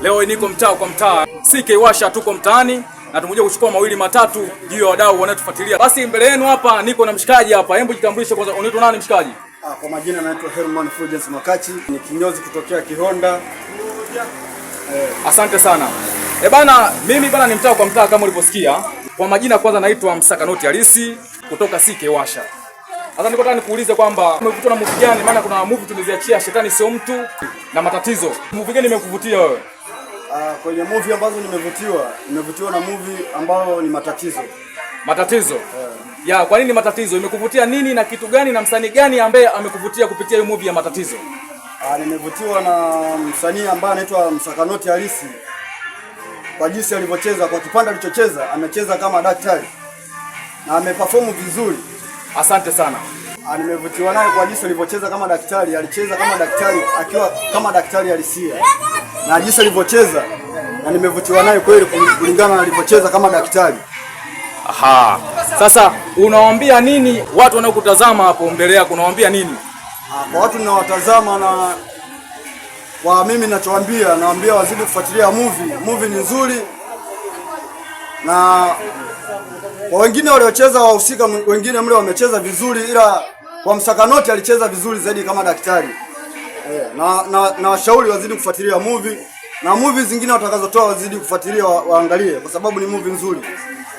Leo niko mtaa kwa mtaa, CK Washa, tuko mtaani na tumekuja kuchukua mawili matatu juu ya wadau wanaotufuatilia. Basi mbele yenu hapa niko na mshikaji hapa, hebu jitambulishe kwanza, unaitwa nani mshikaji? Kwa majina naitwa Herman Fulgence Makachi, ni kinyozi kutokea Kihonda. Asante sana. E bana, mimi bana ni mtaa kwa mtaa kama ulivyosikia. Kwa majina kwanza naitwa Msakanoti Halisi kutoka CK Washa. Sasa niko nataka nikuulize kwamba umevutiwa na movie gani? Maana kuna movie tumeziachia Shetani Sio Mtu na Matatizo. Movie gani imekuvutia wewe? Kwenye movie ambazo nimevutiwa na movie ambayo ni Matatizo. Matatizo. Ya, kwa nini Matatizo? Imekuvutia nini na kitu gani na msanii gani ambaye amekuvutia kupitia hiyo movie ya Matatizo? Nimevutiwa na msanii ambaye anaitwa Msakanoti Halisi kwa jinsi alivyocheza, kwa kipande alichocheza, amecheza kama daktari na ameperform vizuri. Asante sana. Nimevutiwa naye kwa jinsi alivyocheza kama daktari, alicheza kama daktari akiwa kama daktari halisia na jinsi alivyocheza, na nimevutiwa naye kweli kulingana na alivyocheza kama daktari. Aha. Sasa unawaambia nini watu wanaokutazama hapo mbele yako? Unawaambia nini? Kwa watu ninawatazama na kwa mimi ninachowaambia, nawaambia wazidi kufuatilia movie. Movie ni nzuri, na kwa wengine waliocheza wahusika wengine mle wamecheza vizuri, ila kwa Msakanoti alicheza vizuri zaidi kama daktari. Na washauri wazidi kufuatilia movie na movie zingine watakazotoa wazidi kufuatilia waangalie, kwa sababu ni movie nzuri.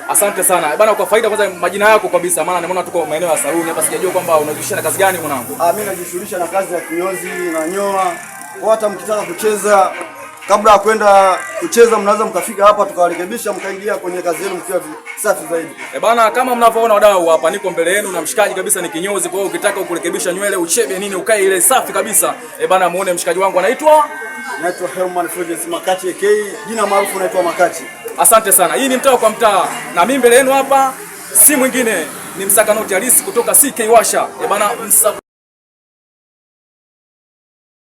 Asante sana. Bana, kwa faida kwanza majina yako kabisa, maana nimeona tuko maeneo ya saluni hapa, sijajua kwamba unajihusisha na kazi gani mwanangu. Mimi najishughulisha na kazi ya kinyozi na nyoa. Kwa hata mkitaka kucheza, kabla ya kwenda kucheza, mnaweza mkafika hapa tukawarekebisha, mkaingia kwenye kazi yenu mkiwa safi zaidi. E bana, kama mnavyoona wadau, hapa niko mbele yenu na mshikaji kabisa, ni kinyozi. Kwa hiyo ukitaka kurekebisha nywele, uchebe nini, ukae ile safi kabisa. E bana, muone mshikaji wangu anaitwa Naitwa Herman Fulgence Makachi AK, jina maarufu naitwa Makachi. Asante sana. Hii ni mtaa kwa mtaa na mimi mbele yenu hapa si mwingine ni Msakanoti Halisi kutoka CK Washa. E bana,